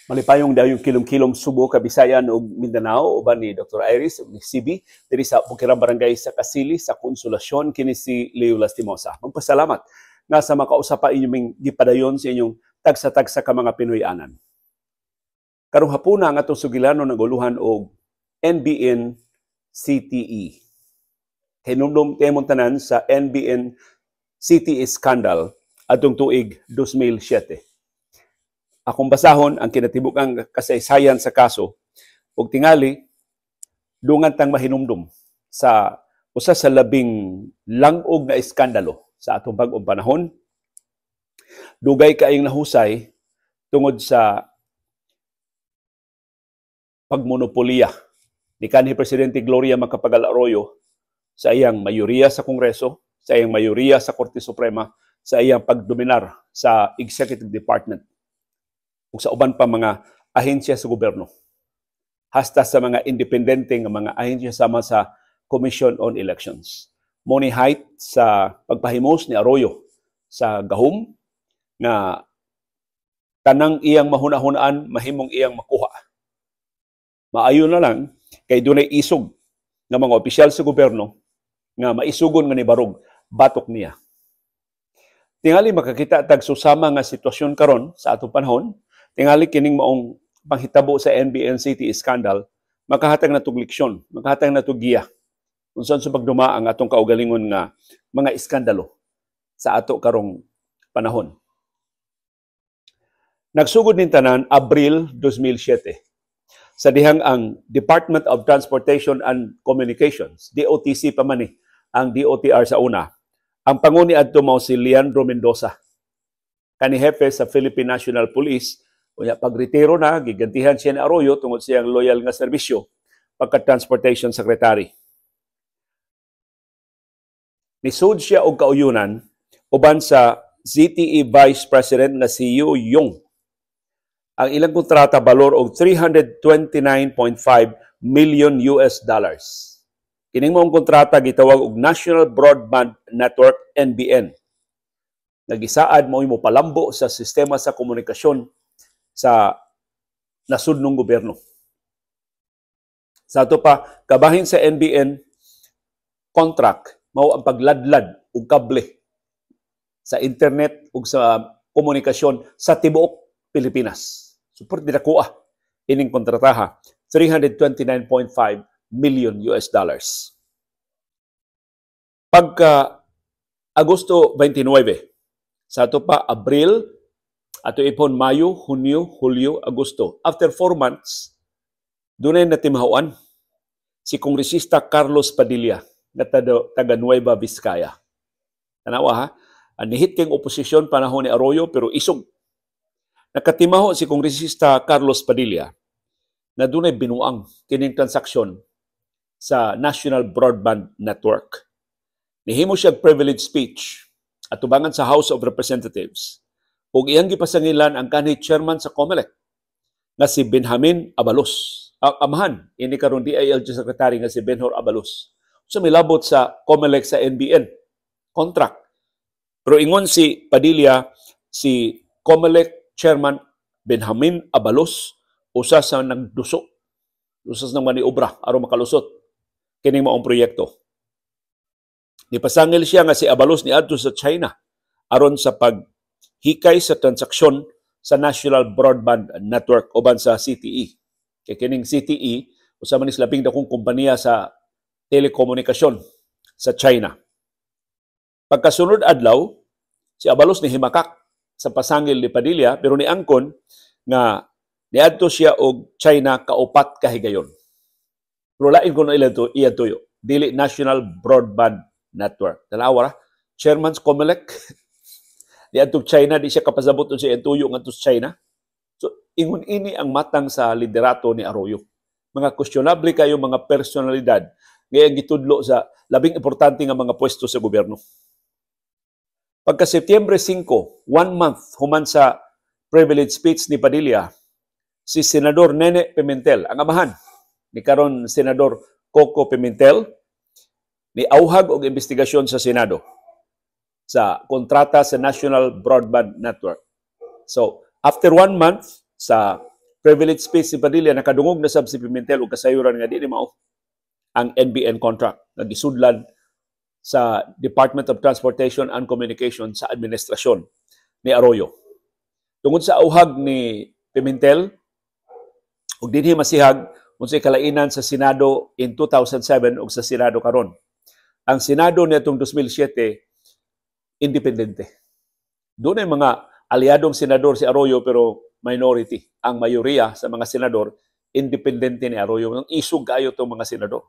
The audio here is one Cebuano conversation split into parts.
Malipayong dayong kilom-kilom Subo, Kabisayan ug Mindanao uban ni Dr. Iris ug ni CB diri sa Bukirang Barangay sa Kasili sa Konsolasyon. Kini si Leo Lastimosa. Magpasalamat nga sa makausap pa inyong gipadayon sa inyong tagsa-tagsa ka mga Pinoy-anan. Karong hapuna, ang atong sugilanon naguluhan og NBN CTE. Hinumdum temong tanan sa NBN CTE scandal atong tuig 2007. Akong basahon ang kinatibuk-ang kasaysayan sa kaso ug tingali dungan tang mahinumdum sa usa sa labing lang-og nga iskandalo sa atong bag-ong panahon. Dugay kaayong nahusay tungod sa pagmonopoliya ni kanhi Presidente Gloria Macapagal Arroyo sa iyang mayoriya sa Kongreso, sa iyang mayoriya sa Korte Suprema, sa iyang pagdominar sa Executive Department ug sa uban pa mga ahensya sa gobyerno, hasta sa mga independente nga mga ahensya sama sa Commission on Elections. Mao ni height sa pagpahimos ni Arroyo sa gahom nga tanang iyang mahuna-hunaan mahimong iyang makuha. Maayo na lang kay dunay isog nga mga opisyal sa gobyerno nga maisugon nga nibarog batok niya. Tingali makakita tag susama nga sitwasyon karon sa atong panahon, tingali kining maong panghitabo sa NBN CTE scandal makahatag na tug leksyon, makahatag na tug giya kung saan sa pagduma ang atong kaugalingon nga mga iskandalo sa ato karong panahon. Nagsugod ning tanan Abril 2007 sa dihang ang Department of Transportation and Communications, DOTC pa man ni ang DOTR sa una. Ang panguni adto mao si Leandro Mendoza, kani hepe sa Philippine National Police. Unya pagretiro na, gigantihan siya ni Arroyo tungod siyang loyal nga serbisyo pagka Transportation Secretary. Nisud siya og kauyunan uban sa ZTE Vice President nga si Yu Yong. Ang ilang kontrata balor og 329.5 million US dollars. Kining maong kontrata gitawag og National Broadband Network, NBN. Nagisaad mao mo palambo sa sistema sa komunikasyon sa nasudnong gobyerno. Sa ato pa, kabahin sa NBN contract mao ang pagladlad og kable sa internet ug sa komunikasyon sa tibuok Pilipinas. Super dinakuha ining kontrataha, 329.5 million US dollars. Pagka Agosto 29, sa ato pa Abril, ato ipon Mayo, Hunyo, Hulyo, Agosto. After 4 months, dunay natimahuan si Kongresista Carlos Padilla nga taga Nueva Vizcaya. Tanawa ha, nihit kay oposisyon panahon ni Arroyo pero isog. Nakatimaho si Kongresista Carlos Padilla na dunay binuang kining transaksyon sa National Broadband Network. Nihimo siya privilege speech atubangan sa House of Representatives ug iyang gipasangilan ang kanhi chairman sa COMELEC nga si Benjamin Abalos. Ang amahan ini karon DILG secretary nga si Benhur Abalos. So milabot sa COMELEC sa NBN contract. Pero ingon si Padilla, si COMELEC chairman Benjamin Abalos usa sa nagduso, usa sa nang maniobra aron makalusot kining maong proyekto. Nipasangil siya nga si Abalos niadto sa China aron sa paghikay sa transaksyon sa National Broadband Network uban sa CTE. Kay kining CTE usa man is labing dakong kompanya sa telekomunikasyon sa China. Pagkasunod adlaw, si Abalos ni himakak sa pasangil ni Padilla pero niangkon nga niadto siya og China kaupat ka higayon. Pero lain kuno ilang to iya tuyo. Dili National Broadband Network. Tanawa ra, chairman sa COMELEC niadto China, di siya kapasabot unsa iyang tuyo ngadto sa China. So ingon ini ang matang sa liderato ni Arroyo. Mga questionable kayo mga personalidad nga gitudlo sa labing importante nga mga pwesto sa gobyerno. Pagka Setyembre 5, one month human sa privilege speech ni Padilla, si Senador Nene Pimentel, ang amahan ni karon Senador Coco Pimentel, ni auhag og investigasyon sa Senado sa kontrata sa National Broadband Network. So, after one month sa privilege speech si Padilla, nakadungog na sab si Pimentel og kasayuran nga di ni mao ang NBN contract nga gisudlan sa Department of Transportation and Communication sa administrasyon ni Arroyo. Tungod sa auhag ni Pimentel ug dinhi masihag unsay kalainan sa Senado in 2007 ug sa Senado karon. Ang Senado niadtong 2007, independente. Dunay mga aliadong senador si Arroyo pero minority. Ang mayoriya sa mga senador, independente ni Arroyo. Ang isog kaayo tong mga senador.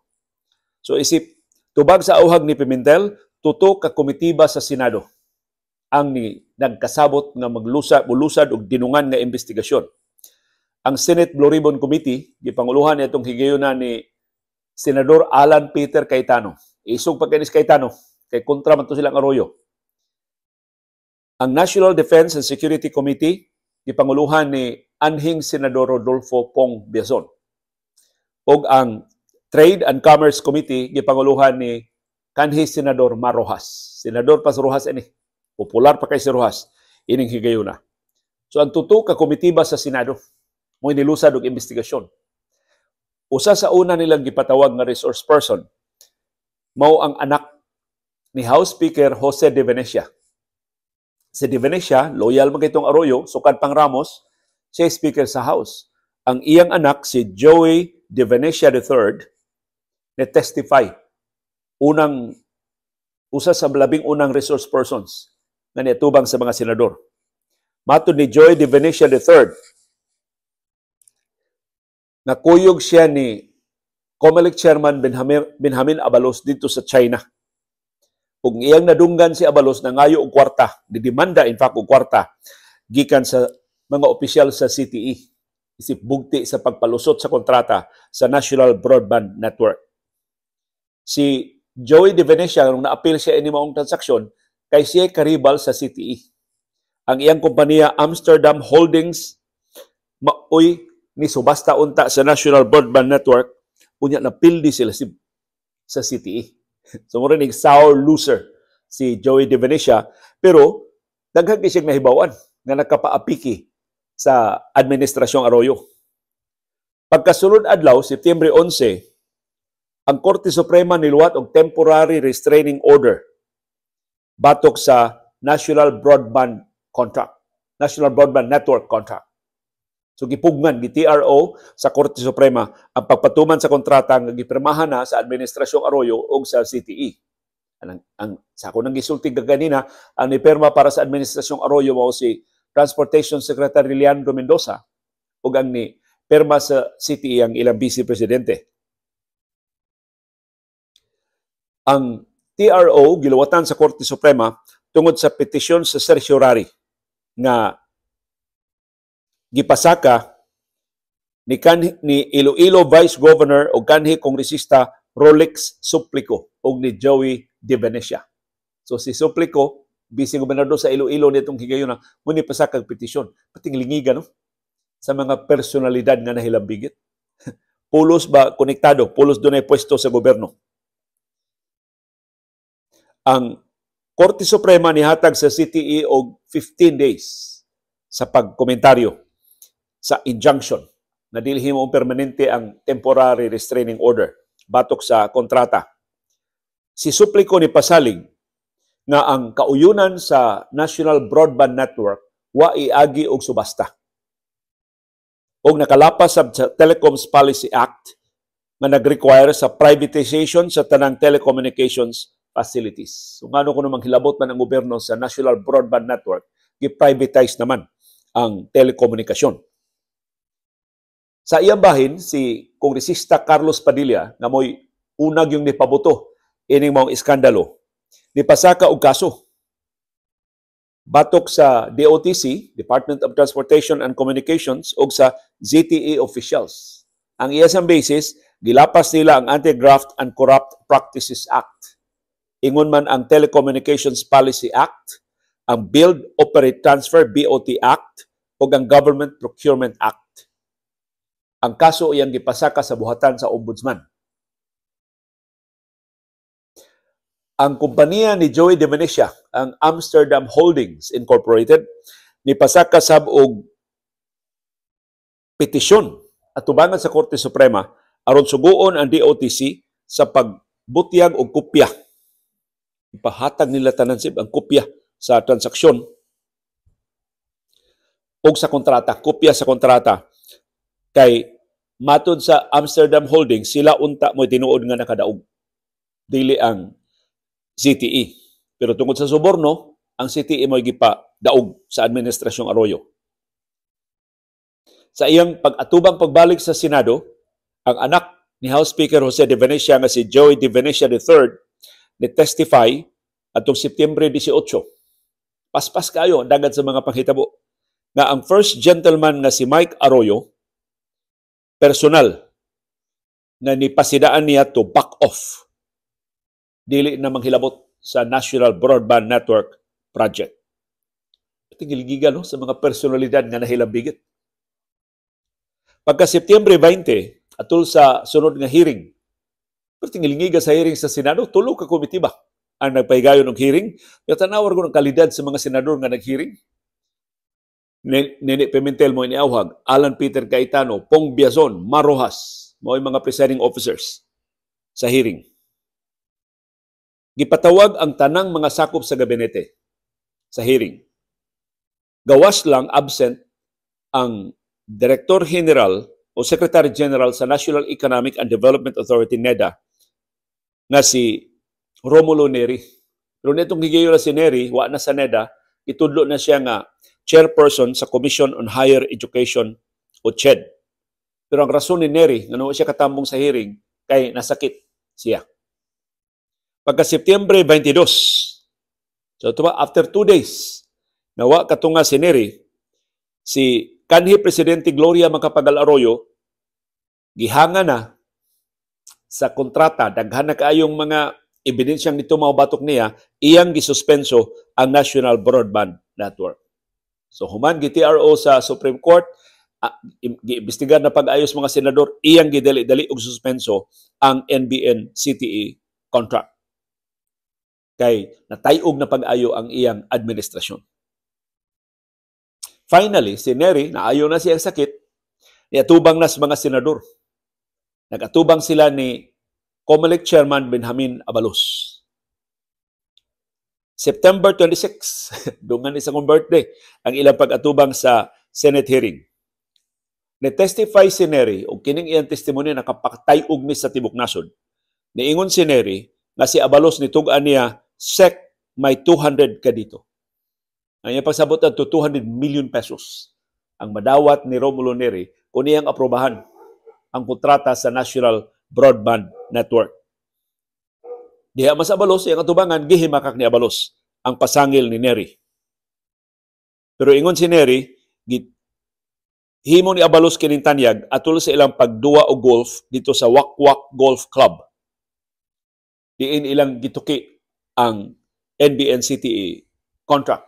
So isip tubag sa auhag ni Pimentel, tuto ka komitiba sa Senado ang ni nagkasabot nga maglusa mulusad og dinungan nga investigasyon. Ang Senate Blue Ribbon Committee gipanguluhan niadtong higayuna ni Senador Alan Peter Cayetano. Isog pa kay Cayetano kay kontra man to silang Arroyo. Ang National Defense and Security Committee gipanguluhan ni anhing Senador Rodolfo Pong Biazon. Ug ang Trade and Commerce Committee gipanguluhan ni kanhi Senador Mar Roxas. Senador pa si Roxas ini. Popular pa kay si Roxas ining higayuna. So ang tuto ka komitiba sa Senado mo nilusad og investigasyon. Usa sa una nilang gipatawag nga resource person mao ang anak ni House Speaker Jose de Venecia. Si de Venecia, loyal man kitong Arroyo, sukad pang Ramos, siya speaker sa House. Ang iyang anak, si Joey de Venecia III, ni testify. Unang, usa sa labing unang resource persons na niatubang sa mga senador. Matod ni Joey de Venecia III, nakuyog siya ni COMELEC Chairman Benjamin Abalos dito sa China. Ug iyang nadunggan si Abalos na ngayo og kwarta, didemanda in fact og kwarta gikan sa mga opisyal sa ZTE isip bugti sa pagpalusot sa kontrata sa National Broadband Network. Si Joey De Venecia, nung naapil siya ini maong transaksyon, kay siya karibal sa ZTE. Ang iyang kompanya Amsterdam Holdings maoy ni subasta unta sa National Broadband Network, unya napildi sila sa ZTE. So mura ning sour loser si Joey De Venecia, pero daghan kay siyang nahibaw-an nga nakapaapiki sa administrasyong Arroyo. Pagkasulod adlaw, Setyembre 11, ang Korte Suprema niluwat og temporary restraining order batok sa National Broadband Contract, National Broadband Network Contract. So gipugnan gi TRO sa Korte Suprema ang pagpatuman sa kontrata nga gipirmahan na sa administrasyong Arroyo ug sa ZTE. Ang sa ako nang gisulti kaganina, ang nipirma para sa administrasyong Arroyo mao si Transportation Secretary Leandro Mendoza ug ang ni pirma sa ZTE ang ilang vice presidente. Ang TRO giluwatan sa Korte Suprema tungod sa petisyon sa certiorari nga gipasaka ni Iloilo Vice Governor o kanhi kongresista Rolex Suplico og ni Joey De Venecia. So si Suplico, vice gobernador sa Iloilo nitong higayuna, mo ni pasaka og petisyon. Pating lingiga, no, sa mga personalidad nga nahilambigit. Pulos ba konektado, pulos dunay pwesto sa gobyerno. Ang Korte Suprema nihatag sa ZTE og 15 days sa pagkomentaryo sa injunction na dili himo permanente ang temporary restraining order batok sa kontrata. Si Suplico ni pasalig nga ang kauyunan sa National Broadband Network wa iagi og subasta og nakalapas sa Telecoms Policy Act nga nag-require sa privatization sa tanang telecommunications facilities. So ngano kuno manghilabot man ang gobyerno sa National Broadband Network, gi-privatize naman ang telekomunikasyon. Sa iyang bahin, si Kongresista Carlos Padilla, nga mo'y unag yung nipabuto ining maong iskandalo, nipasaka og kaso batok sa DOTC, Department of Transportation and Communications, og sa ZTE officials. Ang iyang basis, gilapas nila ang Anti-Graft and Corrupt Practices Act. Ingon man ang Telecommunications Policy Act, ang Build, Operate, Transfer BOT Act, ug ang Government Procurement Act. Ang kaso iyang gipasaka sa buhatan sa Ombudsman. Ang kompanya ni Joey De Venecia, ang Amsterdam Holdings Incorporated, nipasaka sab og petisyon atubangan sa Korte Suprema aron suguon ang DOTC sa pagbutyag og kopya. Ipahatag nila tanan, sib, ang kopya sa transaksyon o sa kontrata, kopya sa kontrata kay matod sa Amsterdam Holdings, sila unta mo tinuod nga nakadaog, dili ang ZTE. Pero tungod sa suborno, ang ZTE mo gipa daog sa administrasyong Arroyo. Sa iyang pag-atubang pagbalik sa Senado, ang anak ni House Speaker Jose de Venecia nga si Joey de Venecia III ni testify atong Setyembre 18. Paspas kayo ang dagan sa mga panghitabo nga ang first gentleman nga si Mike Arroyo personal na nipasidaan niya to back off, dili na manghilabot sa National Broadband Network Project. Tingilgigan, no, sa mga personalidad nga nahilambigit. Pagka Setyembre 20, atol sa sunod nga hearing, pero tingilgiga sa hearing sa Senado, tulo ka komite ba ang nagpahigayon og hearing. Pero tanawar ko ng kalidad sa mga senador nga nag-hearing. Nene Pimentel mo iniawhag, Alan Peter Cayetano, Pong Biazon, Mar Roxas, mao mga presiding officers sa hearing. Gipatawag ang tanang mga sakop sa gabinete sa hearing. Gawas lang absent ang Director General o Secretary General sa National Economic and Development Authority, NEDA, nga si Romulo Neri. Pero nitong higayon na si Neri, wa na sa NEDA, itudlo na siya nga chairperson sa Commission on Higher Education o CHED. Pero ang rason ni Neri nga siya katambong sa hearing kay nasakit siya. Pagka Setyembre 22, so ito ba, after 2 days, nawa katunga si Neri, si kanhi Presidente Gloria Macapagal Arroyo, gihanga na sa kontrata, daghan na kaayong mga ebidensyang nito batok niya, iyang gisuspenso ang National Broadband Network. So human gi-TRO sa Supreme Court, giimbestigar na pag-ayos mga senador, iyang gidali-dali og suspenso ang NBN CTE contract. Kay natayog na pag-ayo ang iyang administrasyon. Finally, si Neri, naayo na siyang sakit, niatubang na sa mga senador. Nagatubang sila ni COMELEC Chairman Benjamin Abalos. September 26, dungan isa kong birthday, ang ilang pag-atubang sa Senate hearing. Ni-testify si Neri, o kining iyang testimonya nakapatay-og ni sa tibok nasod. Niingon si Neri nga si Abalos nitug-an niya, "Sec, may 200 ka dito." Ang iyang pagsabot adto, ₱200 million ang madawat ni Romulo Neri kung iyang aprobahan ang kontrata sa National Broadband Network. Diha mas Abalos, iyang atubangan, gihimakak ni Abalos ang pasangil ni Neri. Pero ingon si Neri, himo ni Abalos kining tanyag atol sa ilang pagduwa og golf dito sa Wakwak Golf Club. Diin ilang gituki ang NBN CTE contract.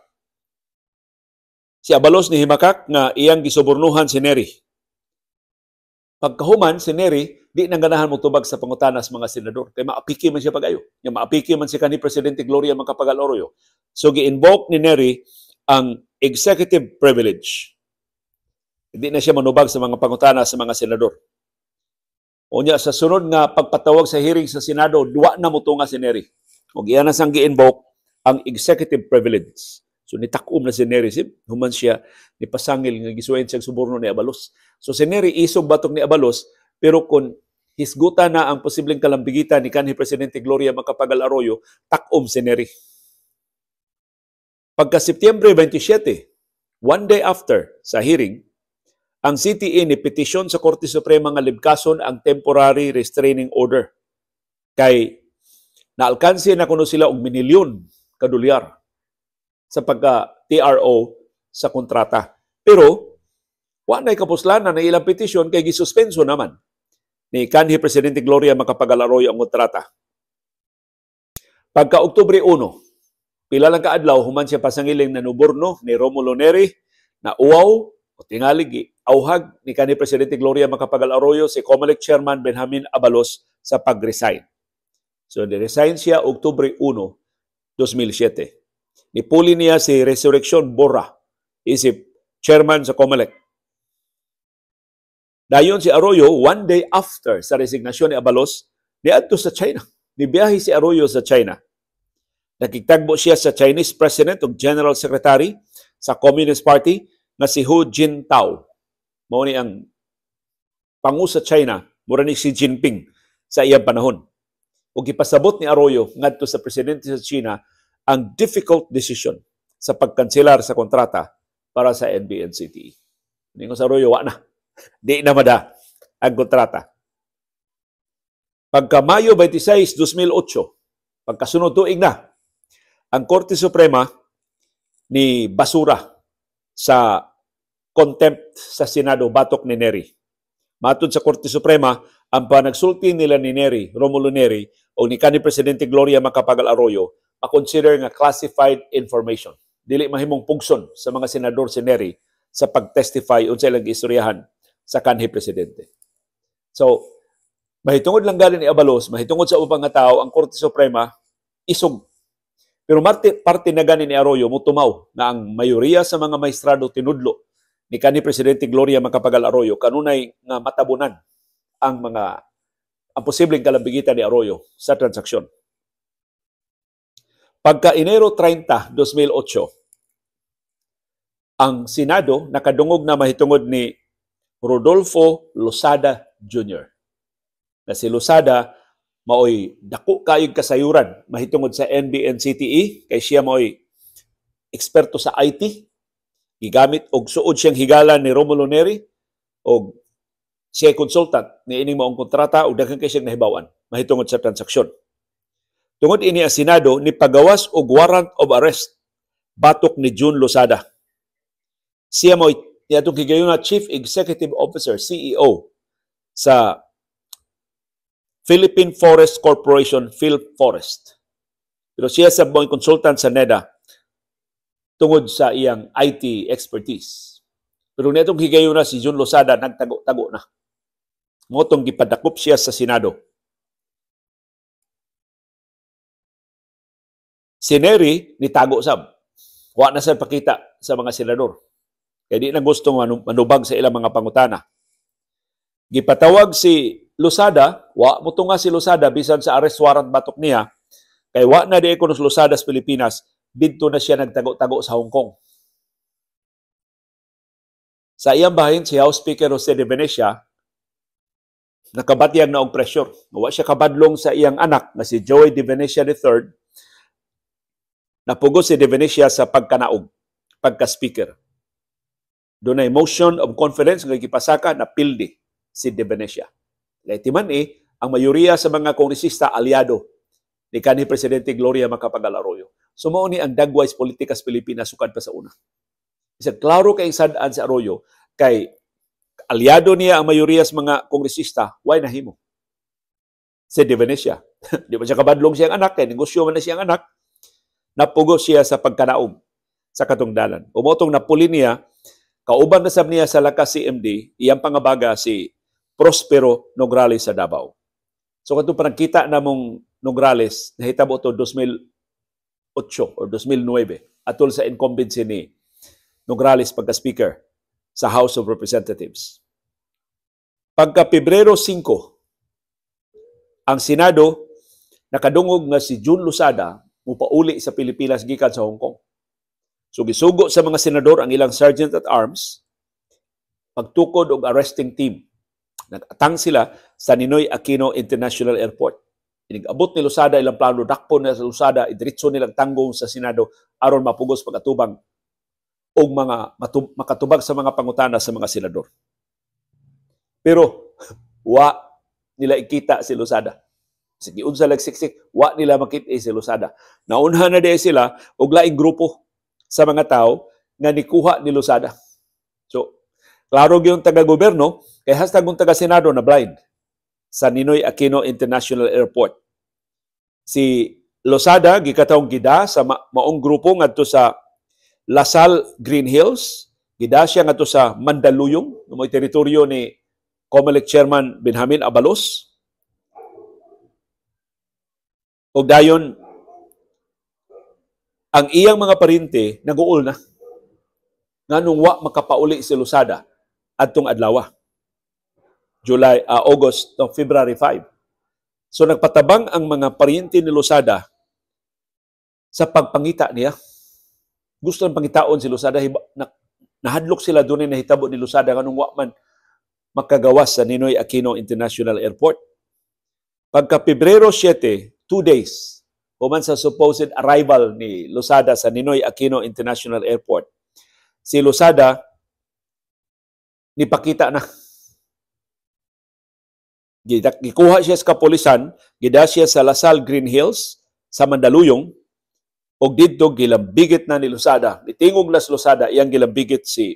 Si Abalos ni himakak nga iyang gisubornuhan si Neri. Pagkahuman, si Neri di nang ganahan mo tubag sa pangutana sa mga senador. Kay maapiki man siya pag-ayo. Nga maapiki man si kanhi Presidente Gloria Macapagal Arroyo. So gi-invoke ni Neri ang executive privilege. Hindi na siya manubag sa mga pangutana sa mga senador. Unya sa sunod nga pagpatawag sa hearing sa Senado, duwa na mo nga si Neri. Og iya na sang gi-invoke ang executive privilege. So nitakom na si Neri sib, human siya ni pasangil nga gisuwayan siya suborno ni Abalos. So si Neri isog batok ni Abalos, pero kung hisgutan na ang posibleng kalambigitan ni kanhi Presidente Gloria Macapagal Arroyo, takom si Neri. Pagka Setyembre 27, one day after sa hearing, ang CTE ni petisyon sa Korte Suprema nga libkason ang temporary restraining order. Kay naalkanse na kuno sila og minilyon ka dolyar sa pagka TRO sa kontrata. Pero wa nay kapuslanan na ilang petisyon kay gisuspenso naman ni kanhi Presidente Gloria Macapagal Arroyo ang kontrata. Pagka Oktubre 1, pila lang kaadlaw human siya pasangiling na nuborno ni Romulo Neri, na uwaw o tingali auhag ni kanhi Presidente Gloria Macapagal Arroyo si COMELEC Chairman Benjamin Abalos sa pag-resign. So, ni-resign siya Oktubre 1, 2007. Nipuli niya si Resurreccion Borra isip chairman sa COMELEC. Dayon si Arroyo, one day after sa resignasyon ni Abalos, niadto sa China. Nibiyahe si Arroyo sa China. Nakigtagbo siya sa Chinese President ug General Secretary sa Communist Party nga si Hu Jintao. Mao ni ang pangu sa China, mura ni Xi Jinping sa iyang panahon. Ug gipasabot ni Arroyo ngadto sa presidente sa China ang difficult decision sa pagkanselar sa kontrata para sa NBN-ZTE. Ningon sa Arroyo, wa na. Di na mada ang kontrata. Pagka Mayo 26, 2008, pagkasunod tuig na, ang Korte Suprema ni basura sa contempt sa Senado batok ni Neri. Matod sa Korte Suprema, ang panagsulti nila ni Neri, Romulo Neri, o ni kanhi Presidente Gloria Macapagal Arroyo, ma-consider nga classified information. Dili mahimong pugson sa mga senador si Neri sa pag-testify unsa ilang giistoryahan sa kanhi presidente. So, mahitungod lang galing ni Abalos, mahitungod sa ubang nga tao, ang Korte Suprema isog. Pero parte na gani ni Arroyo mutumaw na ang mayoriya sa mga maestrado tinudlo ni kanhi Presidente Gloria Macapagal Arroyo kanunay nga matabunan ang posibleng kalambigitan ni Arroyo sa transaksyon. Pagka Enero 30, 2008, ang Senado nakadungog na mahitungod ni Rodolfo Lozada Jr. Na si Lozada maoy dako kayog kasayuran mahitungod sa NBN-ZTE kay siya maoy eksperto sa IT. Gigamit og suod siyang higala ni Romulo Neri og siya consultant ni ining maong kontrata og daghan kay siyang nahibaw-an mahitungod sa transaksyon. Tungod ini ang Senado ni pagawas og warrant of arrest batok ni June Lozada. Siya maoy niadtong higayuna Chief Executive Officer, CEO sa Philippine Forest Corporation, PhilForest. Pero siya sa maoy consultant sa NEDA tungod sa iyang IT expertise. Pero niadtong higayuna si June Lozada nagtago-tago na. Motong gipadakop siya sa Senado. Si Neri nitago sab. Wa na sad pakita sa mga senador. Kay di na gusto manubag sa ilang mga pangutana. Gipatawag si Lozada, wa motunga si Lozada bisan sa arrest warrant batok niya, kay wa na di kuno Lozada sa Pilipinas, didto na siya nagtago-tago sa Hong Kong. Sa iyang bahin, si House Speaker Jose de Venecia, nakabatyag na og pressure. Wa siya kabadlong sa iyang anak na si Joey de Venecia the III. Napugos si de Venecia sa pagkanaog, pagka-speaker. Dunay motion of confidence nga gipasaka na pildi si de Venecia. Kay timan ang mayoriya sa mga kongresista aliado ni kanhi Presidente Gloria Macapagal Arroyo. So mao ni ang dagway sa politika sa Pilipinas sukad pa sa una. Isa klaro kay sad-an si Arroyo kay aliado niya ang mayoriya sa mga kongresista, way nahimo si de Venecia. Di ba siya kabadlong siyang anak kay negosyo man na siyang anak. Napugo siya sa pagkanaog sa katungdalan. Umotong napuli niya, kauban na sab niya sa Lakas CMD, iyang pangabaga si Prospero Nograles sa Davao. So katong panagkita namong Nograles, nahitabo to 2008 or 2009, atol sa incumbency ni Nograles pagka-speaker sa House of Representatives. Pagka Pebrero 5, ang Senado nakadungog nga si June Lozada mupauli sa Pilipinas gikan sa Hong Kong. So gisugo sa mga senador ang ilang sergeant at arms pagtukod og arresting team. Nag-atang sila sa Ninoy Aquino International Airport. Inigabot ni Lozada ilang plano, dakpon na sa Lozada, idiretso nilang tanggong sa Senado aron mapugos pag-atubang og mga makatubag sa mga pangutana sa mga senador. Pero wa nila ikita si Lozada. Sige, unsa lag siksik, wa nila makita si Lozada. Naunhan na di sila og laing grupo sa mga tao nga nikuha ni Lozada. So, klaro gyud taga-gobyerno kay hastag ang taga-Senado na blind sa Ninoy Aquino International Airport. Si Lozada gikatawong gida sa maong grupo ngadto sa Lasal Green Hills, gida siya ngadto sa Mandaluyong, nga mo'y teritoryo ni COMELEC Chairman Benjamin Abalos. Og dayon ang iyang mga parente naguol na nganong wa makapauli si Lozada adtong adlaw. July, August, no, February 5. So nagpatabang ang mga paryente ni Losada sa pagpangita niya. Gusto ng pangitaon si Losada. Nahadlok sila doon nahitabo ni Losada nganong wa man makagawas sa Ninoy Aquino International Airport. Pagka Pebrero 7, 2 days human sa supposed arrival ni Losada sa Ninoy Aquino International Airport, si Losada nipakita na. Gikuha siya sa kapolisan, gida siya sa La Salle Green Hills sa Mandaluyong, og didto gilambigit na ni Losada. Nitingog las Losada, iyang gilambigit si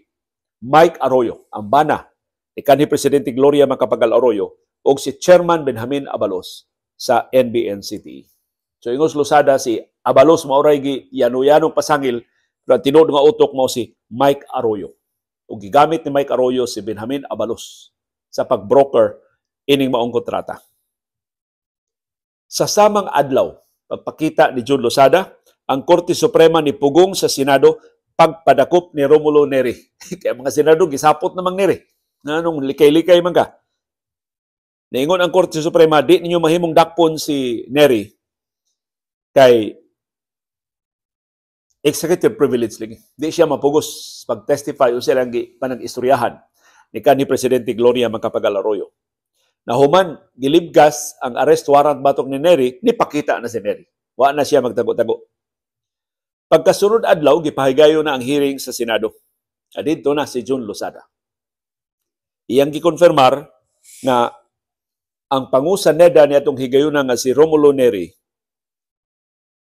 Mike Arroyo, ang bana ni kanhi Presidente Gloria Macapagal Arroyo, og si Chairman Benjamin Abalos sa NBN-CTE. So ingos Losada, si Abalos maoray gi yano-yanong pasangil, pero ang tinuod nga utok mao si Mike Arroyo. Ug gigamit ni Mike Arroyo si Benjamin Abalos sa pag-broker ining maong kontrata. Sa samang adlaw, pagpakita ni Jun Losada, ang Korte Suprema ni pugong sa Senado pagpadakop ni Romulo Neri. Kaya mga senador gisapot namang Neri. Nganong likay-likay man ka? Niingon ang Korte Suprema, di ninyo mahimong dakpon si Neri kay executive privilege lagi. Di siya mapugos pag-testify o silang panag-istoryahan ni kanhi Presidente Gloria Macapagal Arroyo. Nahuman gilibgas ang arrest warrant batok ni Neri, nipakita na si Neri. Wa na siya magtago-tago. Pagkasunod adlaw, gipahigayon na ang hearing sa Senado. Adidto na si Jun Losada. Iyang gikonfirmar nga ang pangusa NEDA ni atong higayuna nga si Romulo Neri,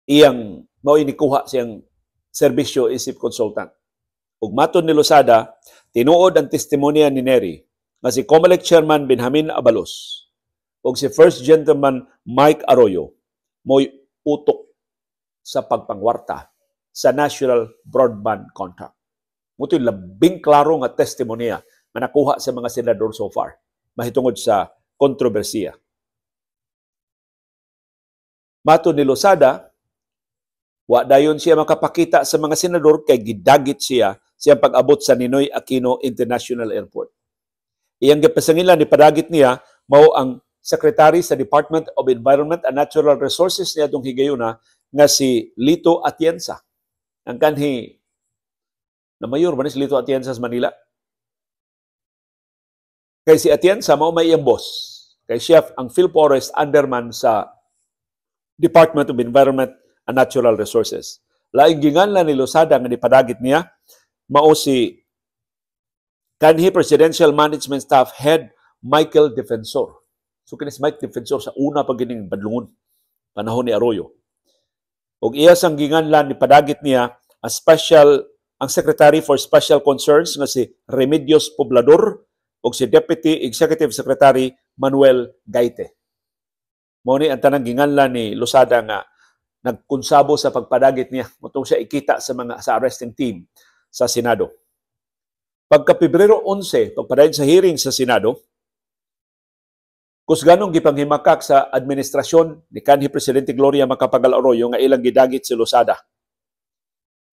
iyang mao nikuha siyang serbisyo isip consultant. Ug matod ni Losada, tinuod ang testimonya ni Neri nga si COMELEC Chairman Benjamin Abalos ug si First Gentleman Mike Arroyo mo'y utok sa pagpangwarta sa National Broadband Contract. Mao to'y labing klaro nga testimonya nga nakuha sa mga senador so far mahitungod sa kontrobersiya. Matod ni Losada, wa dayon siya makapakita sa mga senador kay gidagit siya siyang pag-abot sa Ninoy Aquino International Airport. Iyang gipasangilan ni padagit niya mao ang Secretary sa Department of Environment and Natural Resources niya atong higayuna nga si Lito Atienza. Ang kanhi na mayor ba ni si Lito Atienza sa Manila? Kay si Atienza mao may iyang boss. Kay siya ang PhilForest underman sa Department of Environment and Natural Resources. Laing ginganlan ni Losada nga nipadagit niya mao si kanhi Presidential Management Staff Head Michael Defensor. So kini si Mike Defensor sa una pa gining badlungon panahon ni Arroyo. Og iya sang ginganlan ni padagit niya ang special ang Secretary for Special Concerns nga si Remedios Poblador ug si Deputy Executive Secretary Manuel Gaite. Mao ni ang tanang ginganlan ni Losada nga nagkonsabo sa pagpadagit niya motong siya ikita sa mga sa arresting team sa Senado. Pagka Pebrero 11, pagpadayon sa hearing sa Senado, kusganong gipanghimakak sa administrasyon ni kanhi Presidente Gloria Macapagal Arroyo nga ilang gidagit si Losada.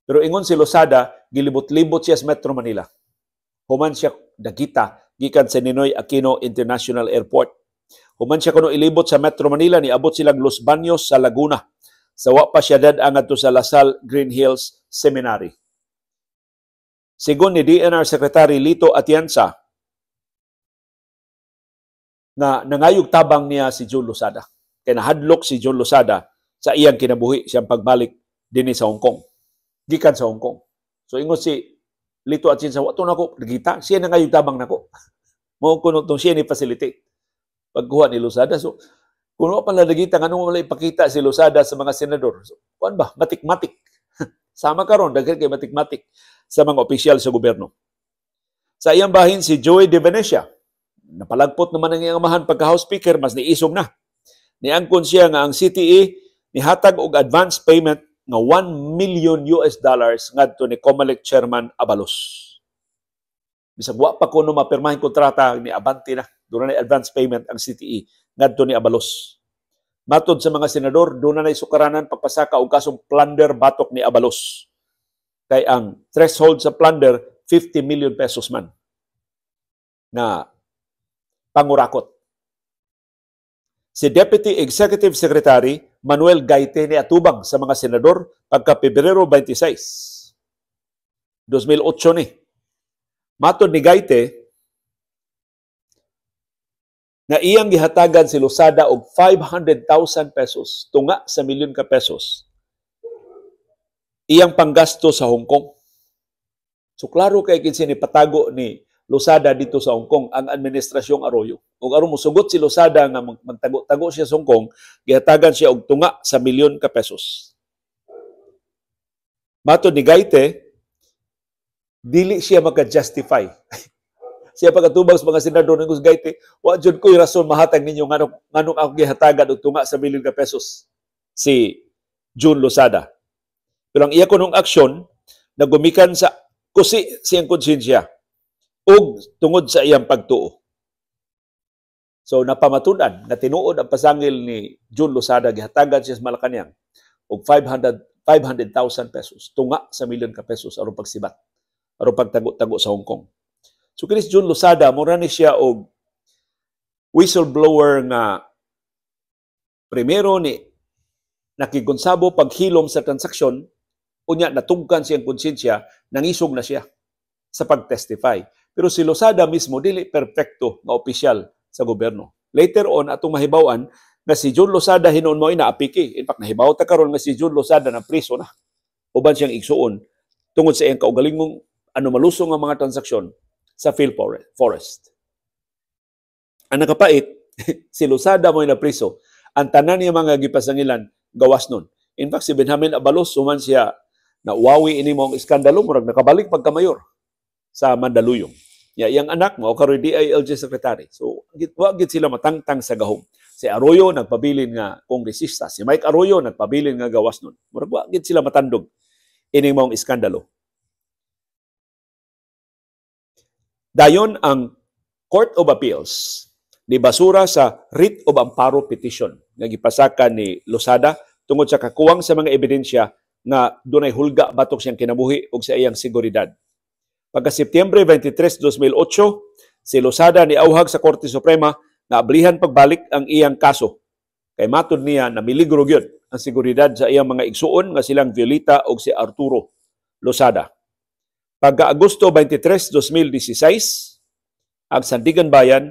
Pero ingon si Losada, gilibot-libot siya sa Metro Manila. Human siya dagita gikan sa Ninoy Aquino International Airport. Human siya kuno ilibot sa Metro Manila, niabot silang Los Baños sa Laguna. Sa wa pa siya dad-ang ngadto sa La Salle Green Hills Seminary. Sigon ni DNR Secretary Lito Atienza, na nangayog tabang niya si Jun Losada. Kay nahadlok si Jun Losada sa iyang kinabuhi siyang pagbalik dinhi sa Hong Kong. Gikan sa Hong Kong. So ingon si Lito Atienza, wa to nako nagita, siya nangayog tabang nako. Mao kuno tong siya ni facilitate pagkuha ni Losada. So kung wa pa nagita, nganong wala ipakita si Losada sa mga senador? So, kuan ba? Matik-matik. Sama karon daghan kay matik-matik sa mga opisyal sa gobyerno. Sa iyang bahin si Joey De Venecia, napalagpot naman ang iyang amahan pagka House Speaker, mas niisog na. Niangkon siya nga ang CTE nihatag og advance payment nga US$1 million ngadto ni COMELEC Chairman Abalos. Bisag wa pa kuno mapirmahin kontrata, ni abante na. Doon na advance payment ang CTE ngadto ni Abalos. Matod sa mga senador, doon na sukaranan pagpasaka og kasong plunder batok ni Abalos. Kay ang threshold sa plunder, 50 million pesos man. Na pangurakot. Si Deputy Executive Secretary Manuel Gaite ni atubang sa mga senador pagka Pebrero 26, 2008 ni. Matod ni Gaite, na iyang gihatagan si Losada og 500,000 pesos, tunga sa milyon ka pesos, iyang panggasto sa Hong Kong. So klaro kay kinsa ni patago ni Losada dito sa Hong Kong, ang administrasyong Arroyo. Ug aron mosugot si Losada nga magtago-tago siya sa Hong Kong, gihatagan siya og tunga sa milyon ka pesos. Matod ni Gaite, dili siya maka-justify. Siya pagkatubag sa mga senador ng Gaite, wa jud ko'y rason mahatag ninyo nganong ako gihatagan og tunga sa milyon ka pesos si June Losada. Pero ang iya kunong aksyon, nagumikan sa kusi siyang konsensya ug tungod sa iyang pagtuo. So napamatud-an nga tinuod ang pasangil ni June Losada, gihatagan siya sa Malacañang og 500,000 pesos, tunga sa milyon ka pesos aron pagsibat, aron pagtago-tago sa Hong Kong. So kini si June Losada, mura ni siya og whistleblower nga primero ni nakigonsabo paghilom sa transaksyon, unya natugkan siyang konsensya, nangisog na siya sa pag-testify. Pero si Losada mismo dili perpekto nga opisyal sa gobyerno. Later on atong mahibaw-an nga si June Losada hinuon mo naapiki. In fact, nahibaw ta karon nga si June Losada na priso na uban siyang igsuon tungod sa iyang kaugalingong ano malusong nga mga transaksyon sa Phil Forest. Ang nakapait, si Losada mo na priso, ang tanan niya mga gipasangilan gawas nun. In fact, si Benjamin Abalos, suman siya na uwawi ini mong iskandalo, murag nakabalik pagkamayor sa Mandaluyong. Ya, iyang anak mo karon DILG secretary. So wa gid sila matangtang sa gahom. Si Arroyo nagpabilin nga kongresista, si Mike Arroyo nagpabilin nga gawas nun. Murag wa gid sila matandog ining maong iskandalo. Dayon ang Court of Appeals ni basura sa writ of amparo petition nga gipasaka ni Losada tungod sa kakuwang sa mga ebidensya nga dunay hulga batok siyang kinabuhi ug sa iyang seguridad. Pagka Setyembre 23, 2008, si Losada niauhag sa Korte Suprema na ablihan pagbalik ang iyang kaso. Kay matud niya na miligro gyud ang seguridad sa iyang mga igsuon nga silang Violeta ug si Arturo Losada. Pagka Agosto 23, 2016, ang Sandiganbayan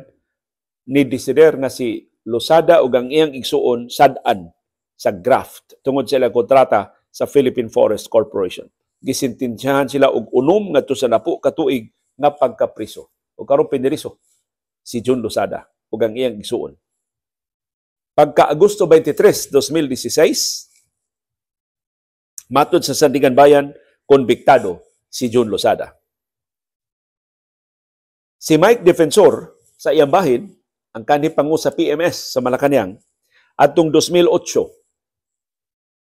ni desider nga si Losada ug ang iyang igsuon sad-an sa graft tungod sa ilang kontrata sa Philippine Forest Corporation. Gisintensyahan sila og 6 ngadto sa 10 ka tuig nga pagkapriso. O karon piniriso si June Losada ug ang iyang igsuon. Pagka Agosto 23, 2016, matud sa Sandiganbayan, konbiktado si June Losada. Si Mike Defensor sa iyang bahin, ang kanhi pangu sa PMS sa Malacañang, atong 2008,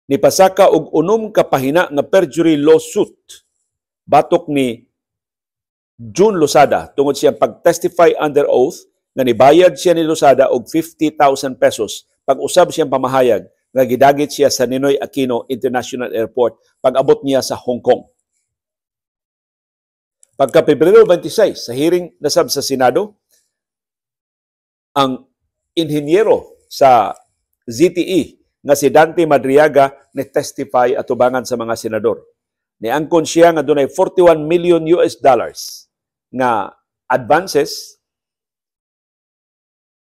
nipasaka og 6 ka pahina nga perjury lawsuit batok ni June Losada tungod siyang pag-testify under oath nga nibayad siya ni Losada og 50,000 pesos pag-usab siyang pamahayag nga gidagit siya sa Ninoy Aquino International Airport pag-abot niya sa Hong Kong. Pagka Pebrero 26, sa hearing nasab sa Senado, ang inhinyero sa ZTE nga si Dante Madriaga ni testify atubangan sa mga senador. Niangkon siya nga dunay 41 million US dollars nga advances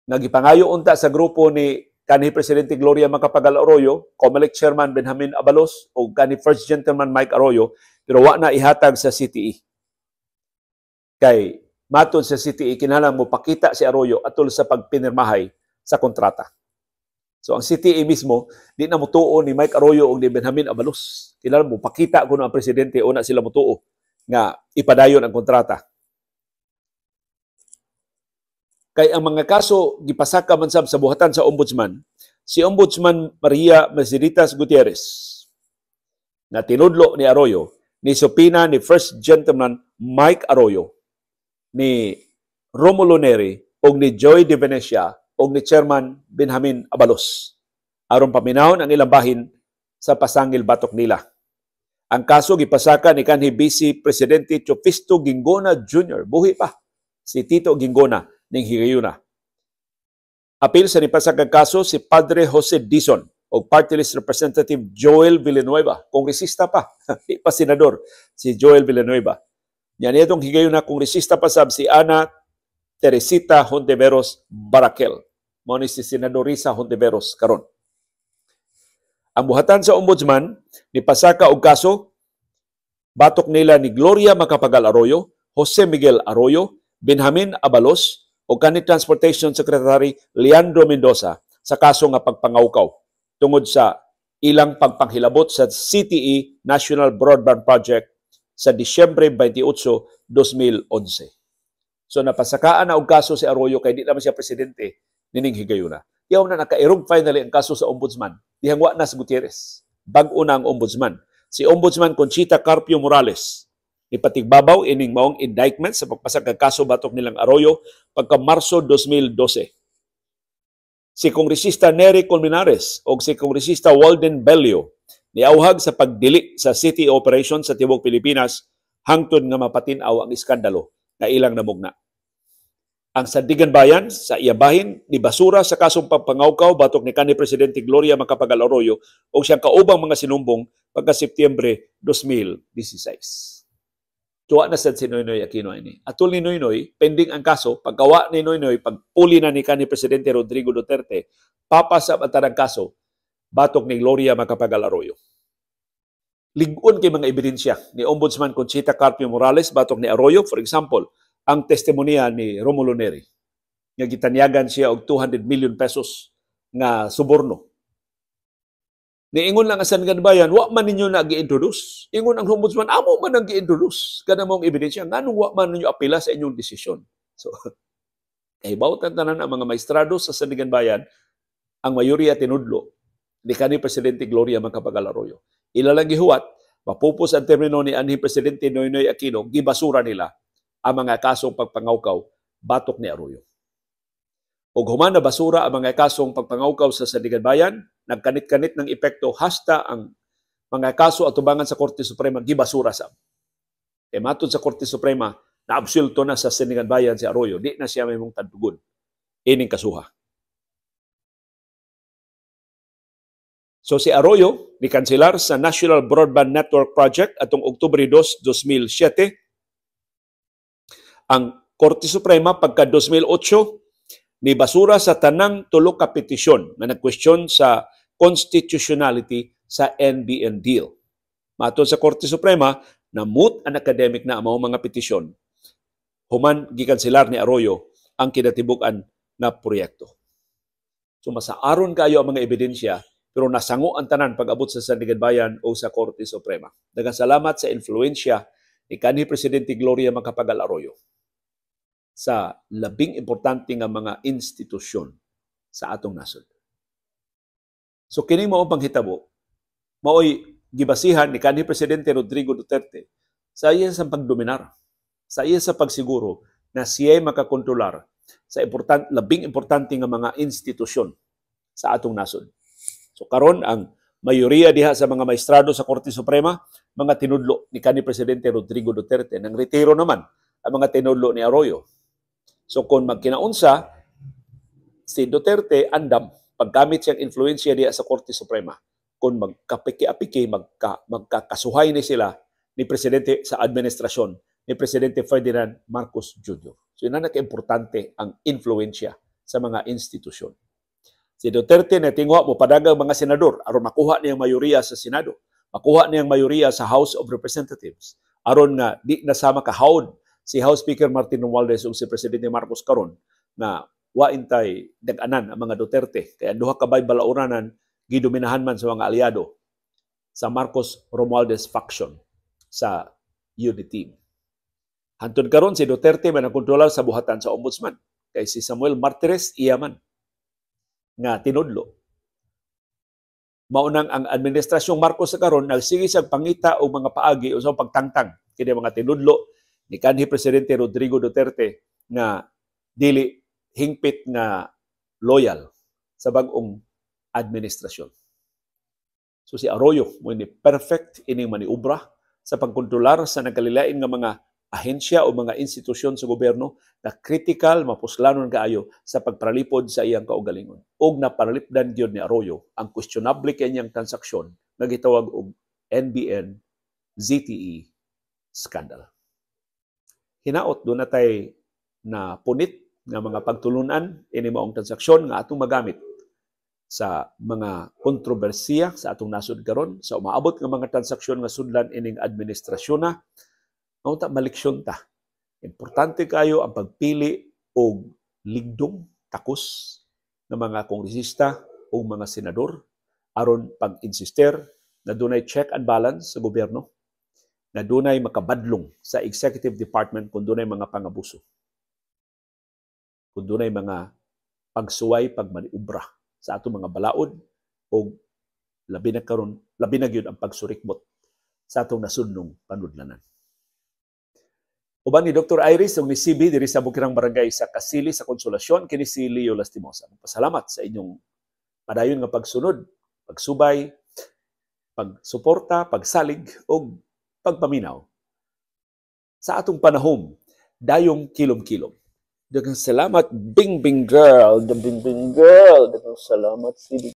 nga gipangayo unta sa grupo ni kanhi Presidente Gloria Macapagal Arroyo, COMELEC Chairman Benjamin Abalos o kanhi First Gentleman Mike Arroyo, pero wa na ihatag sa CTE. Kay matod sa CTE, kinahanglan mo pakita si Arroyo atol sa pagpinirmahay sa kontrata. So ang CTE mismo, di na mutuo ni Mike Arroyo o ni Benjamin Abalos. Kinahanglan mo pakita kuno ang presidente o na sila mutuo nga ipadayon ang kontrata. Kay ang mga kaso gipasaka man sab sa buhatan sa ombudsman, si Ombudsman Maria Merceditas Gutierrez na tinudlo ni Arroyo, ni supina ni First Gentleman Mike Arroyo, ni Romulo Neri og ni Joy De Venecia og ni Chairman Benjamin Abalos aron paminawon ang ilang bahin sa pasangil batok nila. Ang kaso gipasaka ni kanhi Vice Presidente Teofisto Guingona Jr. Buhi pa si Tito Guingona ning higayuna. Apil sa nipasakag kaso si Padre Jose Dizon o Party List Representative Joel Villanueva, kongresista pa, di pa senador si Joel Villanueva. Yan itong higayon na kongresista pa sab si Ana Teresita Hontiveros Baraquel. Mao ni si Senador Risa Hontiveros karon. Ang buhatan sa Ombudsman nipasaka og kaso batok nila ni Gloria Macapagal Arroyo, Jose Miguel Arroyo, Benjamin Abalos o kanhi Transportation Secretary Leandro Mendoza sa kaso nga pagpangawkaw tungod sa ilang pagpanghilabot sa CTE National Broadband Project sa Disyembre 28, 2011. So napasakaan na og kaso si Arroyo kay di naman siya presidente nining higayuna. Yaw na nakairog finally ang kaso sa Ombudsman. Dihang wa na si Gutierrez. Bag-o na ang Ombudsman. Si Ombudsman Conchita Carpio Morales nipatigbabaw ining maong indictment sa pagpasakag kaso batok nilang Arroyo pagka Marso 2012. Si Kongresista Neri Colmenares o si Kongresista Walden Bello niauhag sa pagdili sa city operation sa tibuok Pilipinas hangtod nga mapatin-aw ang iskandalo nga ilang namugna. Ang Sandiganbayan sa iyabahin ni basura sa kasong pagpangawkaw batok ni kanhi Presidente Gloria Macapagal Arroyo o siyang kaubang mga sinumbong pagka Setyembre 2016. Tuwa na sad si Noynoy Aquino ini. Atol ni Noynoy, pending ang kaso, pagkawa ni Noynoy, pagpuli na ni kanhi Presidente Rodrigo Duterte, papasab ang tanang kaso batok ni Gloria Macapagal Arroyo. Lig-on kay mga ebidensya ni Ombudsman Conchita Carpio Morales batok ni Arroyo, for example, ang testimonya ni Romulo Neri nga gitanyagan siya og 200 million pesos nga suborno. Niingon lang ang Sandiganbayan, wa man ninyo na gi-introduce. Ingon ang Ombudsman, amo man ang gi-introduce kada mong ebidensya, nganong wa man ninyo apela sa inyong desisyon? So, kahibaw tanan ang mga maestrado sa Sandiganbayan, ang mayoriya tinudlo ni kanhi Presidente Gloria Macapagal Arroyo. Ila lang gihuwat, mapupos ang termino ni anhi Presidente Noynoy Aquino, gibasura nila ang mga kasong pagpangawkaw batok ni Arroyo. Ug human na basura ang mga kasong pagpangawkaw sa Sandiganbayan, nagkanit-kanit ng epekto hasta ang mga kaso atubangan sa Korte Suprema gibasura sa. E matod sa Korte Suprema, naabsulto na sa Sandiganbayan si Arroyo, di na siya may mong tantugon ining kasuha. So si Arroyo ni kanselar sa National Broadband Network Project atong Oktubre 2, 2007. Ang Korte Suprema pagka 2008 ni basura sa tanang tulo ka petisyon na nagkwestiyon sa constitutionality sa NBN deal. Matod sa Korte Suprema, na moot and academic na ang mga petisyon. Human gikanselar ni Arroyo ang kinatibuk-an na proyekto. So masaaron kayo ang mga ebidensya pero nasango ang tanan pag-abot sa Sandiganbayan o sa Korte Suprema. Daghang salamat sa influensya ni kanhi Presidente Gloria Macapagal Arroyo sa labing importante nga mga institusyon sa atong nasod. So kini mao panghitabo, maoy gibasihan ni kanhi Presidente Rodrigo Duterte sa iya sa pagdominar, sa iya sa pagsiguro na siya'y makakontrolar sa labing importante nga mga institusyon sa atong nasod. So karon ang mayoriya diha sa mga maestrado sa Korte Suprema, mga tinudlo ni kanhi Presidente Rodrigo Duterte. Nang retiro naman ang mga tinudlo ni Arroyo. So kung magkinaunsa, si Duterte andam paggamit siyang influensya diha sa Korte Suprema. Kung magkapiki-apiki, magkakasuhay ni sila ni Presidente sa administrasyon ni Presidente Ferdinand Marcos Jr. So yun na naka-importante ang influensya sa mga institusyon. Si Duterte na tingwa mo padagang mga senador aron makuha niyang mayoriya sa Senado, makuha niyang mayoriya sa House of Representatives, aron nga di na sama kahawd si House Speaker Martin Romualdez ug si Presidente Marcos karon na waintay dag-anan ang mga Duterte. Kaya duha ka bay balauranan gidominahan man sa mga aliado sa Marcos Romualdez faction sa unity team. Hantod karon si Duterte man ang kontrolar sa buhatan sa Ombudsman kay si Samuel Martires iya man nga tinudlo. Maunang ang administrasyong Marcos sa karon nagsige sa pangita og mga paagi o sa pagtangtang kini mga tinudlo ni kanhi Presidente Rodrigo Duterte nga dili hingpit nga loyal sa bag-ong administrasyon. So si Arroyo mo ni perfect ining maniobra sa pagkontrolar sa nagkalilain nga mga Ahensya o mga institusyon sa gobyerno na critical, mapuslanon kaayo sa pagparalipod sa iyang kaugalingon. Og naparalipdan gyud ni Arroyo ang questionable kanyang transaksyon nga gitawag og NBN ZTE scandal. Hinaot duna tay na punit nga mga pagtulunan ini maong transaksyon nga atong magamit sa mga kontrobersiya sa atong nasod karon, sa umaabot nga mga transaksyon nga sudlan ining administrasyon na unta maleksyon ta. Importante kayo ang pagpili og ligdong takos ng mga kongresista o mga senador aron pag-insister na dunay check and balance sa gobyerno, na dunay makabadlong sa executive department kung dunay mga pangabuso, kung dunay mga pagsuway, pagmaniubra sa atong mga balaod o labi na karon, labi na gyud ang pagsurikbot sa atong nasudnong panudlanan. Uban ni Dr. Iris ug ni CB diri sa Bukirang Barangay sa Kasili sa Konsolasyon, kini si Leo Lastimosa. Pasalamat sa inyong padayon nga pagsunod, pagsubay, pagsuporta, pagsalig ug pagpaminaw sa atong panahom dayong kilom-kilom. Daghang salamat, Bing Bing Girl, the Bing Bing Girl. Daghang salamat, CB.